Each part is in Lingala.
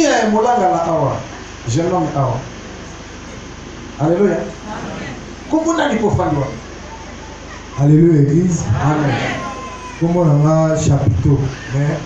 Namoni molangala awa, jeune homme awa. Alléluia. Kombo nani mpo ofandi wapi? Alléluia église. Amen. Kombo na nga Chapiteau, mais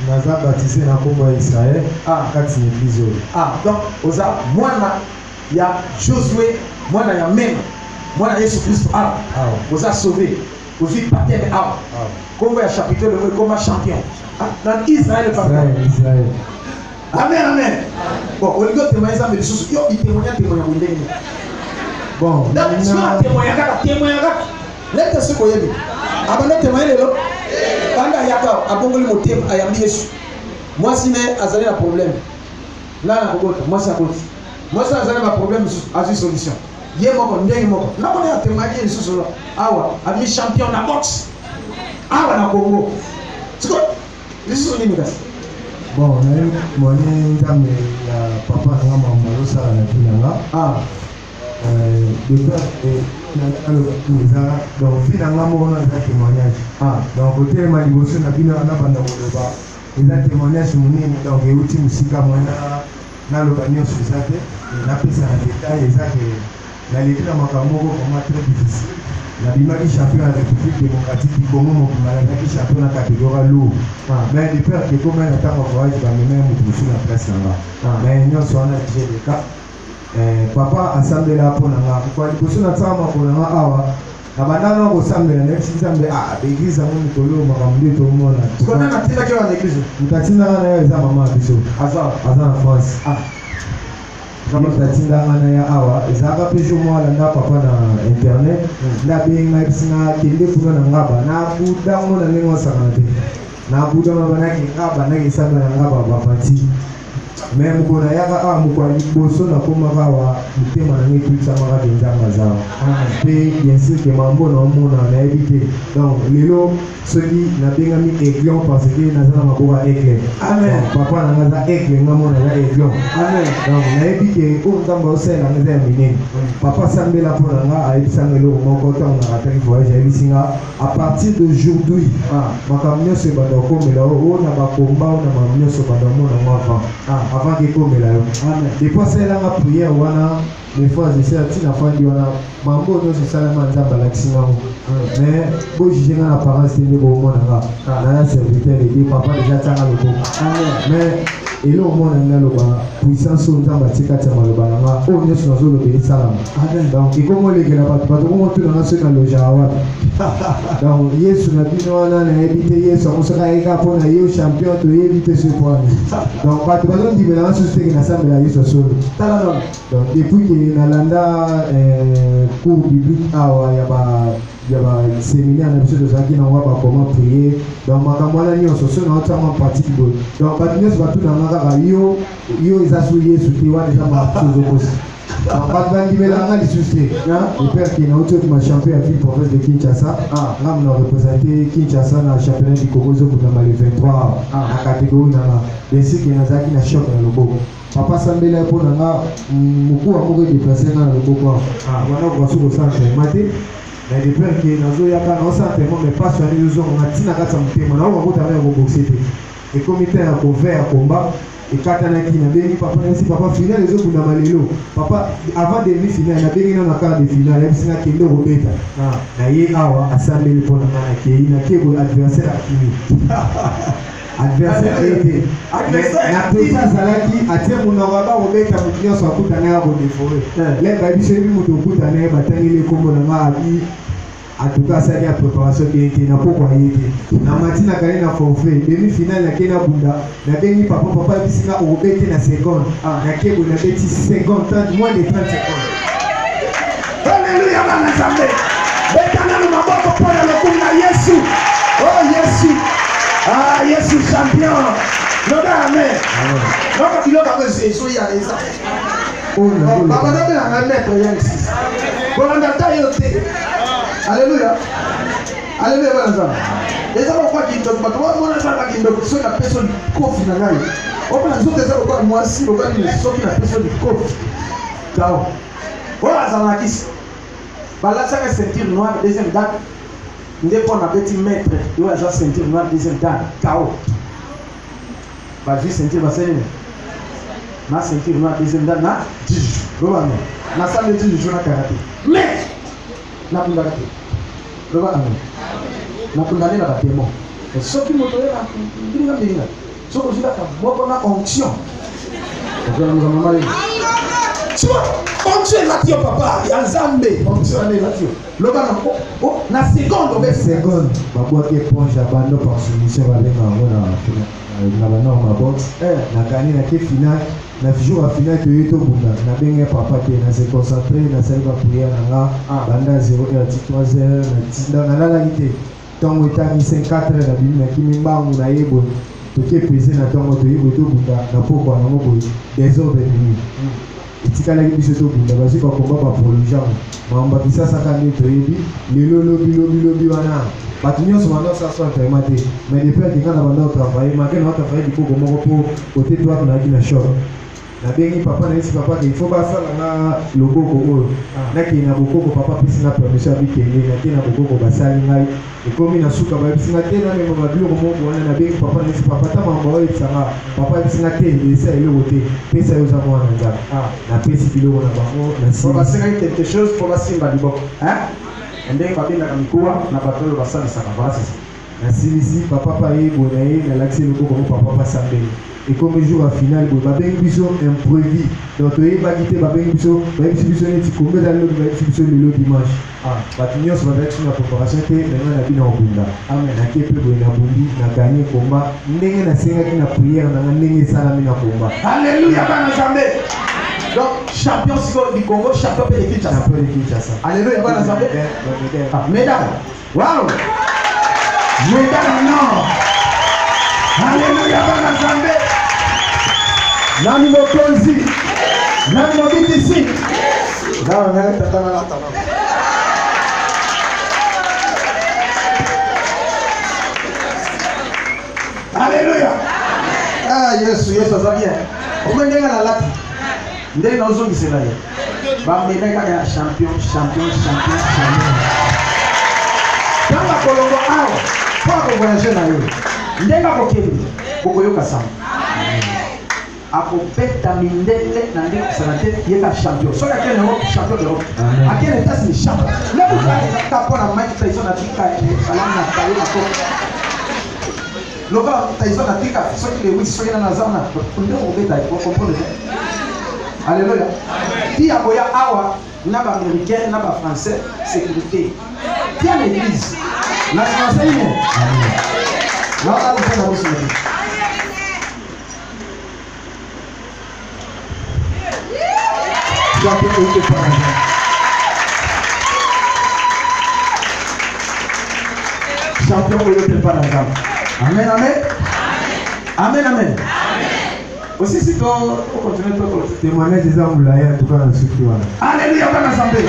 naza baptisé na kombo ya Israël kati na église oyo. Ah, donc oza mwana ya Josué, mwana ya Mema, mwana ya Yesu Kristo awa. Oza sauvé, ozwi baptême awa. Kombo ya Chapiteau lelo ekoma champion. Ah, na Israël, pardon. Israël, Israël. Amen, amen. Bon, olingi otémoigner Nzambe lisusu, yo itemoigner témoigner boye ndenge nini? Bon, Donc, soki atémoigner kaka, témoigner kaka. Leta soki oyebi. Abanda témoigner lelo. Banda ayaka abongoli motema, ayambi Yesu. Mwasi ne azali na problème. Nana akobota, mwasi akoti. Mwasi azali na problème mosusu, azwi solution. Ye moko ndenge moko. Namoni atémoigner lisusu awa, ami champion na boxe. Awa na Congo. Siko lisusu nini kasi? Bon, nayebi moni Nzambe ya papa na nga makambo azosala na vie na nga. De peur que eza donc vie na nga moko na eza témoignage. Donc kotelema liboso na bino na banda koloba eza témoignage monene, donc euti mosika mwana naloba nyonso eza te, napesa na détail. Eza ke naleki na makambo moko vraiment très difficile. Nabimaki champion ya République démocratique du Congo mobimba, nazalaki champion na catégorie lourd, mais de peur que koma na ntango ya voyage, bamema moto mosusu na place na nga. Mais nyonso wana déjà leka. Papa asambela mpo na nga. Mokolo liboso natisaka makolo na nga awa, na bandanga kosambela, nayebisi Nzambe: ah, baeglise yango mikolo oyo makambo nde tomona. Sikoyo nani atindaki yo na église? Moto atindanga na yo eza mama ya biso. Aza? Aza na France. Moto atindanga na ya awa ezalaka mpe jour moko alanda papa na internet, nde abengi ngai, ayebisi nga kende kuna na Ngaba. Nabudango na ndenge osakana te, nabudanga banaki Ngaba, naki esambela na Ngaba bavanti. Mais mokolo nayaka awa, mokolo ya liboso nakomaka awa, motema na ngai etutisamaka ke Nzambe aza awa. Mpe bien sûr ke mambo naomona nayebi te. Donc lelo soki nabengami aiglon, parce que naza na maboko ya aigle. Amen. Donc, papa na nga aza aigle, nga mona aza aiglon. Amen. Donc nayebi ke oyo Nzambe aosalela nga eza ya minene. Papa asambela mpo na nga, ayebisanga eloko moko ntango nakataki voyage. Ayebisi nga: à partir d'aujourd'hui, makambo nyonso ebanda kokomela yo oyo na bakomba oyo na makambo nyonso ebanda omona ngo avant avant ke ekomela yo. Amen. Depuis asalelanga prière wana, mes frères et sœurs, ntina fandi wana, mambo nyonso esalama, Nzambe alakisi ngango. Mais bojuge nga na apparence te, nde boomona nga naza serviteur de Dieu. Papa déjà atianga loboko. Amen. Mais eloko mona ngai naloba, puissance oyo Nzambe atie kati ya maloba na nga oyo nyonso nazolobela esalama. Amen. Donc ekomi olekela bato, bato komotuna nga soki nalojaka wapi. Donc Yesu na bino wana nayebi te. Yesu yango soki ayeka mpo na ye champion, toyebi te soki po wana. Donc bato bazondimela nga susu teke nasambela Yesu ya solo. Tala nano. Donc depuis ke nalanda cours biblique awa ya ba séminaire na biso tozalaki nango ba comment prier, donc makambo wana nyonso so naotiango en pratique boye, donc bato nyonso batunanga kaka: yo, yo eza so Yesu te wana, eza makambo ozokosa. Donc bato bandimelanga lisusu te. De peur ke nauti okima champion ya ville province de Kinshasa, nga na représente Kinshasa na championnat du Congo ezokutama le 23 na catégorie nanga. Bien sûr ke nazalaki na choc na loboko. Papa asambela mpo na nga, mokuwa moko edéplace nga na loboko awa. Wana okoka soki kosala entraînement te. Mais de peur ke nazoyaka naosala entraînement, mais pasi wana ezozonga nga ntina kati ya motema, naoka kotanga ya koboxe te. Ekomi te ya cover ya combat ekatanaki. Nabengi papa, nayebisi papa finale ezobundama lelo. Papa, avant demi finale, nabengi nano na quart de finale, ayebisi nga kende kobeta. Na ye awa, asambeli mpo na nga, nakei, nakie boye, adversaire akimi, adversaire ye te. Adversaire na pesa azalaki atie monoko aba kobeta motu nyonso akutana ye akodefore. Lemba yebi so yebi moto okutana ye, batangeli ekombo na nga, abi en tout cas asali ya préparation bien te. Na pokwa ye te, na mati nakali na forfait. Demi finale nake nabunda, nabengi papa, papa ayebisi nga okobete na seconde. Nake boye, nabeti seconde 30, moins de 30 secondes. Alleluya, bana Nzambe, beta nanu maboko mpo na lokumu na Yesu. Oh Yesu, ah Yesu champion, loba amen. Noka biloko yango ezoya eza. Oyo nazoloba. Baba nabelanga maître yansis kolanda ta yo te. Alleluya, alleluya, bana Nzambe. Eza lokola kindoki, bato bamona eza bakindoki. Soki napesi yo likofi na ngai, omona nzoto eza lokola mwasi, lokola nini. Soki napesi yo likofi kao oyo azala na kisi, balatisaka ceinture noire deuxième dan nde mpo nabeti maître oyo aza ceinture noire deuxième dan kao, bazwi ceinture, basali nini? Na ceinture noire deuxième dan na juju. Loba amen. Nasali neti juju na karate. Mais nabundaka te. Loba amen. Nabunda nde na ba demon. Soki moto oye na mbilinga mbilinga, soki ozwi kaka moko na onction, okoyangoza mama ye. Tu vois, onction elati yo papa ya Nzambe, onction wana elati yo. Loba na oh, oh, na seconde obe seconde babwaki éponge ya bando par soumission babenga yango na na ba norme ya boxe eh. Na gagné na ke final na jour ya final toye tobunda nabenge papa te na se concentré nasali ba prière na nga ah. Banda 0 heure ti 3 heures nalalaki te ntongo etani 5 4 heures nabimi nakimi mbangu na ye boye toke pese na ntongo toye boye tobunda na pokwa yango boye desordre ebimi Etikalaki biso tobunda, bazwi ba combat ba prolonge yango. Makambo ya Kisasa kaka nde toyebi, lelo lobi lobi lobi wana bato nyonso banda kosala so entraînement te. Mais depuis ake nga na banda ko travailler, malgré na travailler liboko moko po côté droite nayaki na choc. Nabengi papa nayebisi papa ke il faut basala nga loboko oyo. Nakende na bokoko papa apesi nga permission abi kende, nakende na bokoko basali ngai. Ekomi na suka bayebisi nga te namema ba biloko moko wana nabengi papa nayebisi papa ata makambo aoyebisa nga papa ayebisi nga te esa eloko te pesa yo oza mwana nzambe ah. Napesi biloko na bango na basengaki quelque chose mpo basimba liboko hein ndenge babendaka mikuwa na bato oyo basalisaka voilà c'est ça. Nasilisi papa pa ye boye na ye nalakisi ye loboko ngo papa pa sambeli ekomi jour ya finale boye babengi biso imprévu donc toyebaki te babengi biso bayebisi biso neti kombe ezali lobi bayebisi biso lelo dimanche ah, bato nyonso bazalaki so na préparation te me ngai na bino kobunda nake mpe boye nabundi na gagne komba ndenge nasengaki na prière na ngai ndenge esalami na komba. Alléluia bana Nzambe. Donc champion sikoyo du Congo, champion mpe de Kinshasa. Champion de Kinshasa. Alléluia bana Nzambe. Ah, médaille. Wow! Médaille nord. Alléluia bana Nzambe. Nani mokonzi? Nani mobikisi? Ngai ngai tata na lata na. Alléluia. Ah Yesu, Yesu aza bien. Omoni ndenge nalati. Ndenge nazongisela ye. Ba médaille kaka ya champion, champion, champion, champion. Ntango akolongwa awa mpo akovoyage na yo ndenge akokende bokoyoka sango akobeta mindele na ndenge kosala te ye ka champion soki akende Europe champion d'Europe akende États-Unis champion nekokaka mpo na Mike Tyson atika alamu na kaye na koko lokola Tyson atika soki Lewis soki nana aza wana nde okobeta okomprendre te alleluya ti akoya awa na baaméricain na bafrançais sécurité tia na église na français ine naotalisa na biso na biso. Champion oyo te pa na Nzambe. Amen, amen. Amen, amen. Osisi to okontinue to to. Témoignage eza molai en tout cas na suki wana. Alléluia bana Nzambe.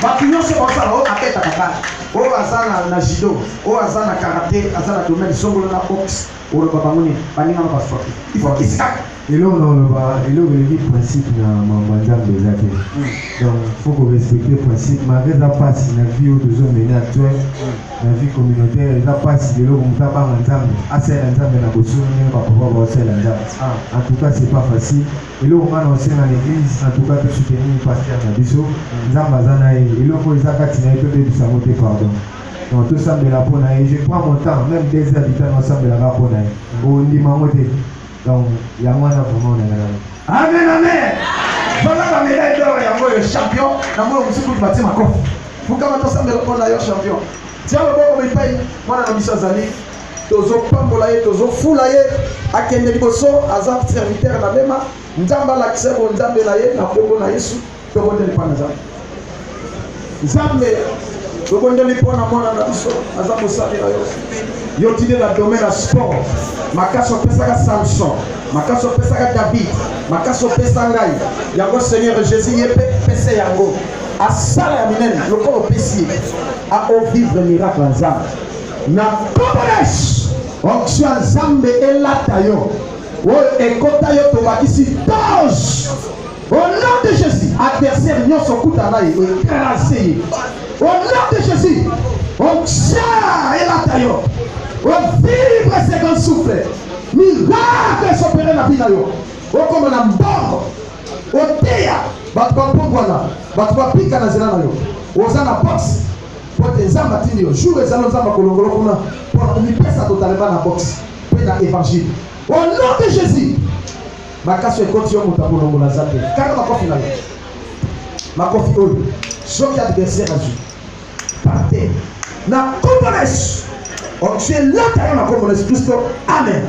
Bato nyonso basala oyo abetaka bale, oyo aza na judo, oyo aza na karate, aza na domaine songolo na boxe, oloba bango nini? Baninga na ba sportif. Il faut kisaka. Eloko na oloba eloko eleki principe na mambo ya nzambe eza te donc faut ko respecter principe malgré eza mpasi na vie oyo tozomene actuel na vie communautaire eza mpasi lelo moto abanga nzambe asalela nzambe na bosolo ndenge bapapa baosalela nzambe. En tout cas c'est pas facile. Eloko ngai na osenga na église en tout cas tosoutenir pasteur na biso nzambe aza na ye eloko oyo eza kati na ye tobebisa yango te pardon. Donc tosambela mpo na ye je prends mon temps même 2 heures du temps nasambelaka mpo na ye ondima yango te. Donc, yango wana vraiment on a Amen, amen. Voilà ba médaille d'or yango oyo champion. Na mona mosusu kutu batie makofi. Fukama tosambela mpo na yo champion. Tia loboko bipai mwana na biso azali. Tozopambola ye, tozofula ye. Akende liboso, aza serviteur na mema. Nzambe alakisa ye bonzambe na ye na kombo na Yesu. Tobondeli mpo na Nzambe. Nzambe, tobondeli mpo na mwana na biso, aza mosali na yo. Yo tinde na domaine ya sport, makasi opesaka Samson, makasi opesaka David, makasi opesa ngai yango. Seigneur Jésus, ye mpe pese yango asala ya minene lokola opesi ye aovivre miracle ya Nzambe na kombo na Yesu. Onction ya Nzambe elata yo, oyo ekota yo, tobakisi dose. Au nom de Jésus, adversaire nyonso okuta na ye, écrase ye. Au nom de Jésus, onction elata yo. Ovivre second souffle. Miracle s'opérer na vie na yo. Okoma na mbongo. Oteya bato bambongwana, bato bapika na nzela na yo. Oza na box mpo te Nzambe atindi yo. Jour ezali Nzambe akolongola kuna mpo na komipesa totalement na box mpe na évangile. Au nom de Jésus, makasi ekoti yo, moto akolongola aza te. Kaka makofi na yo, makofi oyo soki adversaire azwi par terre na nkombo na Yesu, onction elata yo na nkombo na Yesu Kristo. Amen.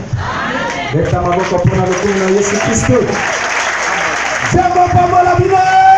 Beta maboko mpo na lokumu na Yesu Kristo. Nzambe apambola bino.